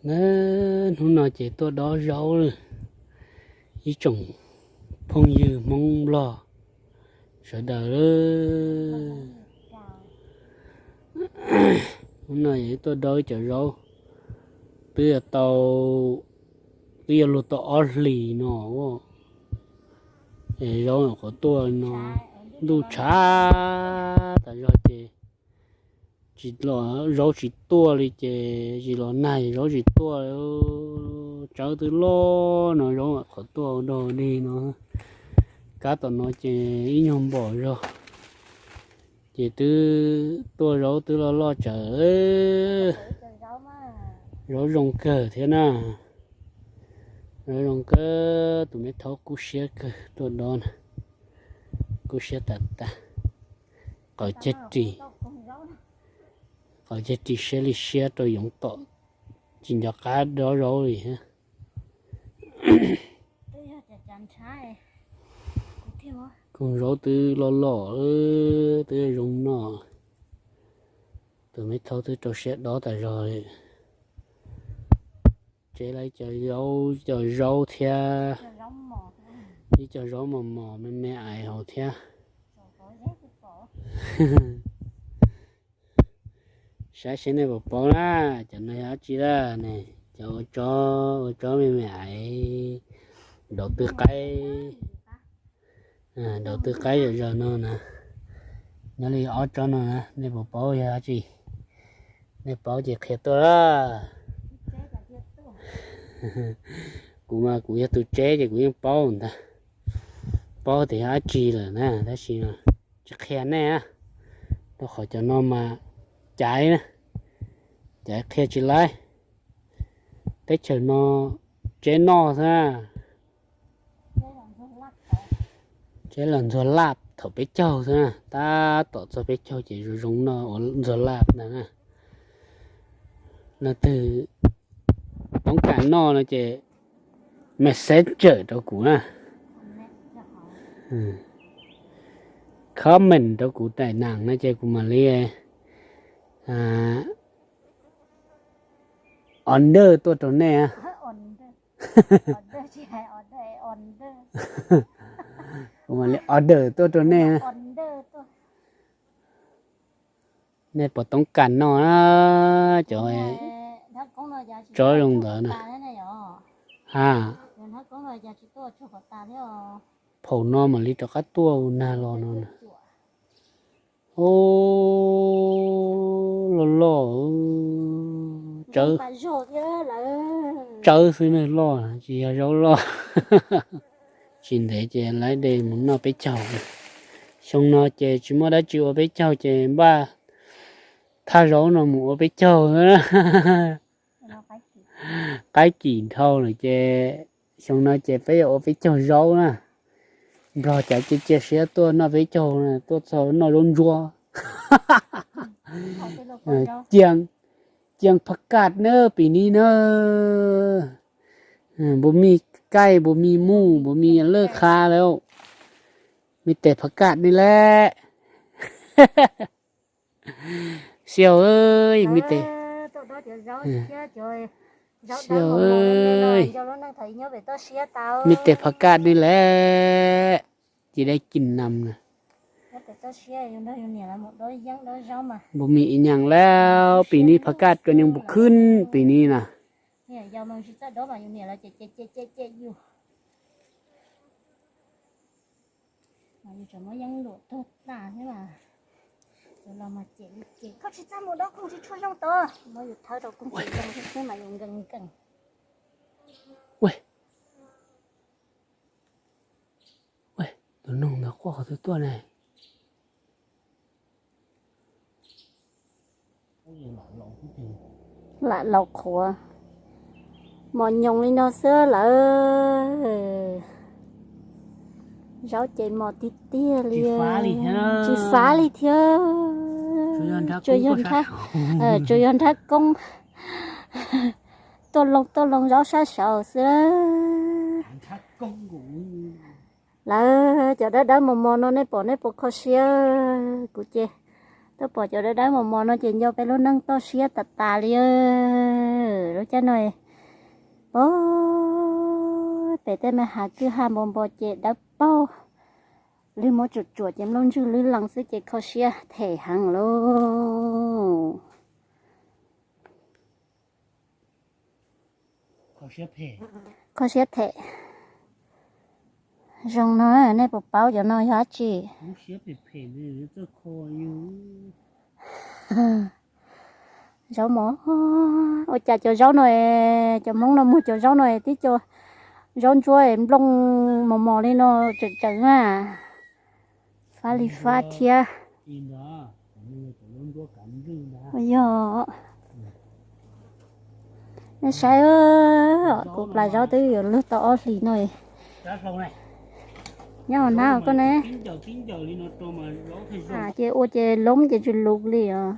Na, hnub no ces tuaj dob zaub lawm, ib tsoom phooj ywg Hmoob Nplog sawv daws. Hnub no tuaj dob ib co zaub, twb yuav tau, twb yuav luag tau ob hlis no, es zaub qhuav tuaj no, ntuj tshav tas zog ces tsis los, zaub tsis tuaj li ces tsis los nag, zaub tsis tuaj. Tsawb twb loj no, zaub qhuav tuaj ua dog dig no. Kab tom no ces ib nyuag npom zog, ces twb tuaj zaub twb loj loj tsawv. Zaub zoo kawg thiab na. Zaub zoo kawg, tus me thaub kub siab kawg tuaj dob na, kub siab tas tas. Qaws ceg ris, qaws ceg ris siab li siab rau yoov tom, tsis nco qab dob zaub li. Koog zaub twb loj loj, twb zoo noj. Tus me thaub twb rau siab dob tas zog li. Tsev lawv cov zaub, cov zaub thiab ib co zaub mos mos me me aiv hauv thiab. Saib seb nej puas paub na, cov no yog dab tsi lawm ne? Cov ua tsob, ua tsob me me aiv, daus twg qaib, daus twg qaib zom zaws no na. Nyob li ob tsob no na, nej puas paub yog dab tsi? Nej paub ces qhia tuaj. Kuv mas kuv yog tus tseb ces kuv yeej paub ntag, paub tias yog dab tsi lawm na, tab sis tsis qhia nej, rau qhov cov no mas caiv na, caiv qhia tsis laib. Teb chaws no tseb noj xwb, tseb los ntxuag laj thaum peb caug xwb na, tab tom txog peb caug ces zoo zoo noj ua ntxuag laj ntag na. Leej twg toob kas noj no ces message rau kuv na, comment rau kuv daim nam no ces kuv mam li order tuaj rau nej. Kuv mam li order tuaj rau nej. Nej puas toob kas noj na, cov tsob zoo ntawd na? Ha, phaum no mam li rov qab tuaj nag los no na. Loj loj, tsawb xwb na, loj tsis yog zaub loj. Tsis ntev ces laib de mus noj peb caug. Xyoo no ces tsis muaj dab tsi ua peb caug ces npaj thaj zaub no mus ua peb caug. Qaib kim dhau lawm ces xyoo no ces peb yuav ua peb caug zaub na. Nplog cov cia cia siab tuaj noj peb caug, tuaj txog noj zaub ntsuab. Cia, cia phaj kaj na pim ni na. Npus mij kaij, npus mij muj, npus mij laj qha lawm. Mij tes phaj kaj ni lawm. Xiaus, mij tes, Xiaus, mij tes phaj kaj ni lawm. Ci dab ci nam na. Npus mij ib nyaam lawm, pim ni phaj kaj koj nyob npus khwb pim ni na. Tus noog ntawd quaj qhov twg tuaj ne? Lam laus qhuav, mos nyoos li no xwb lawm. Zaub ces mos tiag tiag li, tsis fav li thiab. Tsuas yog nrhab koob, tuaj loo tuaj loo zaub sab saud xwb. Lawv cov dawb dawb mos mos no nej pom nej puas kho siab? Kuv ces tuaj pom cov dawb dawb mos mos no ces nco peb lub neej toj siab tas tas li. Lub caij no pem tej me hav kwj ha npo npo ces dawb paug, lwg muab tsuam tsuam ces nplooj ntswg lwg lees xwb ces kho siab them heev lauj. Kho siab them. Zoo no nej puas paub cov no yog dab tsi? Zaub mov, ua cas cov zaub no, cov Hmoob no muag cov zaub no tib co zaub ntsuab nplooj mos mos li no tseem tseem na, fab li fab thiab. Yog, nej saib, kuv plas zaub twb yuav luag tau ob hlis no. Nyob hauv hnab koj ne, ces ua ces loob ces tsis lus li os.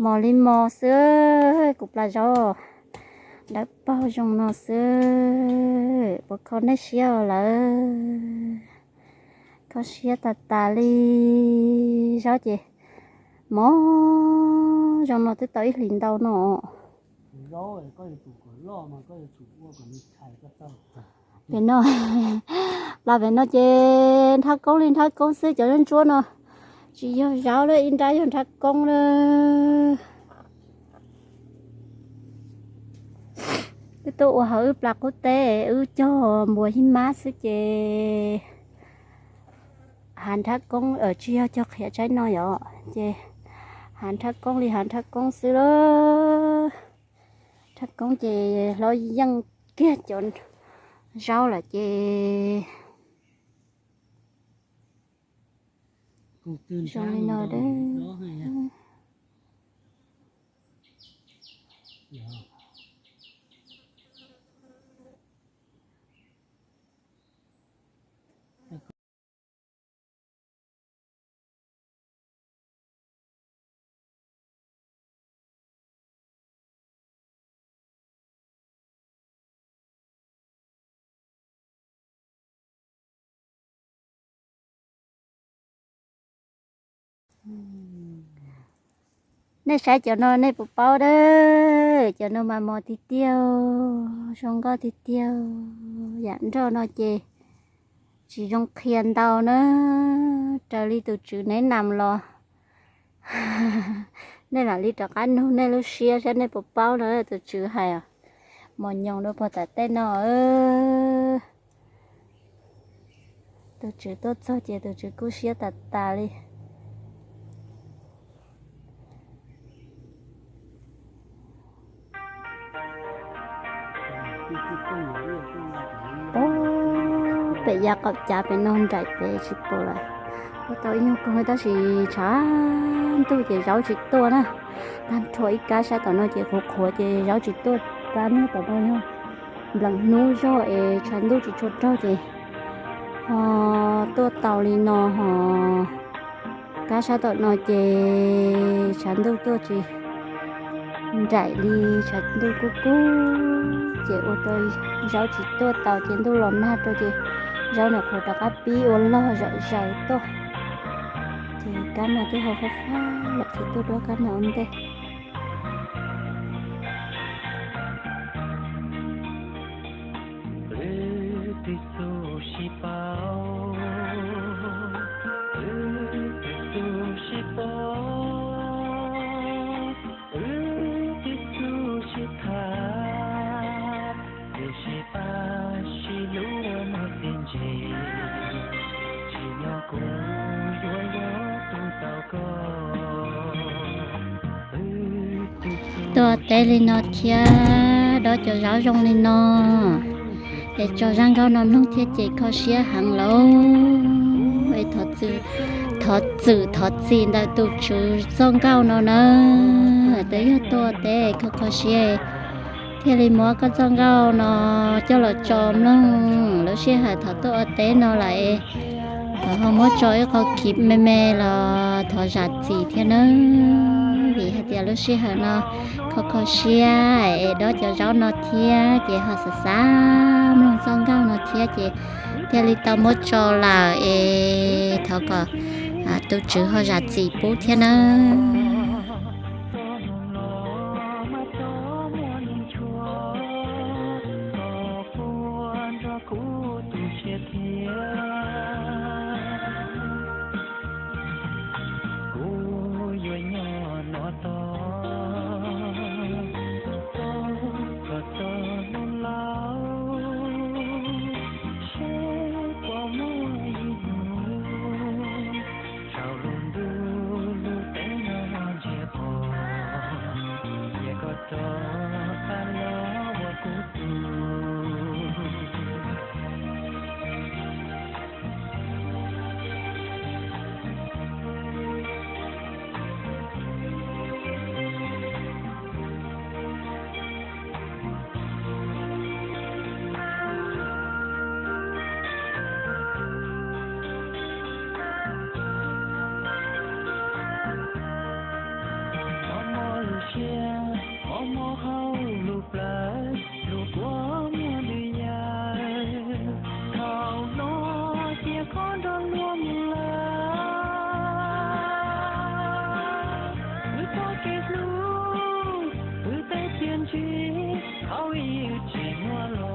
Mos li mos xwb, kuv plas zaub dawb paug zoo no xwb, puas kho nej siab lawm? Kho siab tas tas li. Zaub ces mos zoo no twb tau ib hlis ntau no. Pem no, plas pem no ces nrhab koob li nrhab koob xwb, cov zaub ntsuab no tsis yog zaub lawm, ib nrab yog nrhab koob lawm. Wb tuaj ua hauv wb plas qub teb, wb cog npua hib mab xwb ces hav nrhab koob, tsis yog cog qhiav tshaib no yom, ces hav nrhab koob li hav nrhab koob xwb lawm. Nrhab koob ces hlob yeej kiag cov zaub lawm ces zoo li no. Nej saib cov no nej puas paub dab? Cov no mas mos tiag tiag, zoo nkauj tiag tiag. Yam nroj no ces tsis zoo qhia ntau na, raws li tus tswv neb nam los. Nej mam li rov qab nug nej lub siab saib nej puas paub no tus tswv hais. Mos nyoos dua puag tom tej no. Tus tswv tuaj txog ces tus tswv kuj siab tas tas li. Pem yav qaum cav pem no nraim pem tsis pom lawm. Ua tau ib nyuag koog tab sis tshav ntuj ces zaub tsis tuaj na. Tag nrho ib kab sab tom no ces qhuav qhuav ces zaub tsis tuaj. Kab niag tom no yog npleem hnub zog es tshav ntuj tsis tshua raug ces ho tuaj tau li no ho. Kab sab tom no ces tshav ntuj tuaj tsis nraim li, tshav ntuj kub kub ces ua rau zaub tsis tuaj tau ces ntuj los nag rau ces zaub no qhuav rov qab pib ua log zom zaws tuaj. Ces kab no twb ho fab fab lawm ces tuaj duab kab no ua ntej. Tuaj teb li no thiab dob cov zaub zoo li no, es tso zaj nkauj no mloog thiab ces kho siab heev lauj. Es thov txwm thov txim ntawm tus tswv txoj nkauj no na. Twb yog tuaj teb kho kho siab thiaj li muab koj txoj nkauj no coj los tso mloog. Lub sij hawm thov tuaj ua teb no lawm es thov ho muab tso ib qho khiv me me los thov zam txim thiab nawb, vim hais tias lub sij hawm no kho kho siab es dob cov zaub no thiab ces ho xav xav mloog txoj nkauj no thiab ces thiaj li tau muab tso lawm es thov kom tus tswv ho zam txim pub thiab nawb. Hlub, wb tej tiag ntsig, qhov ib wb tsis muaj los.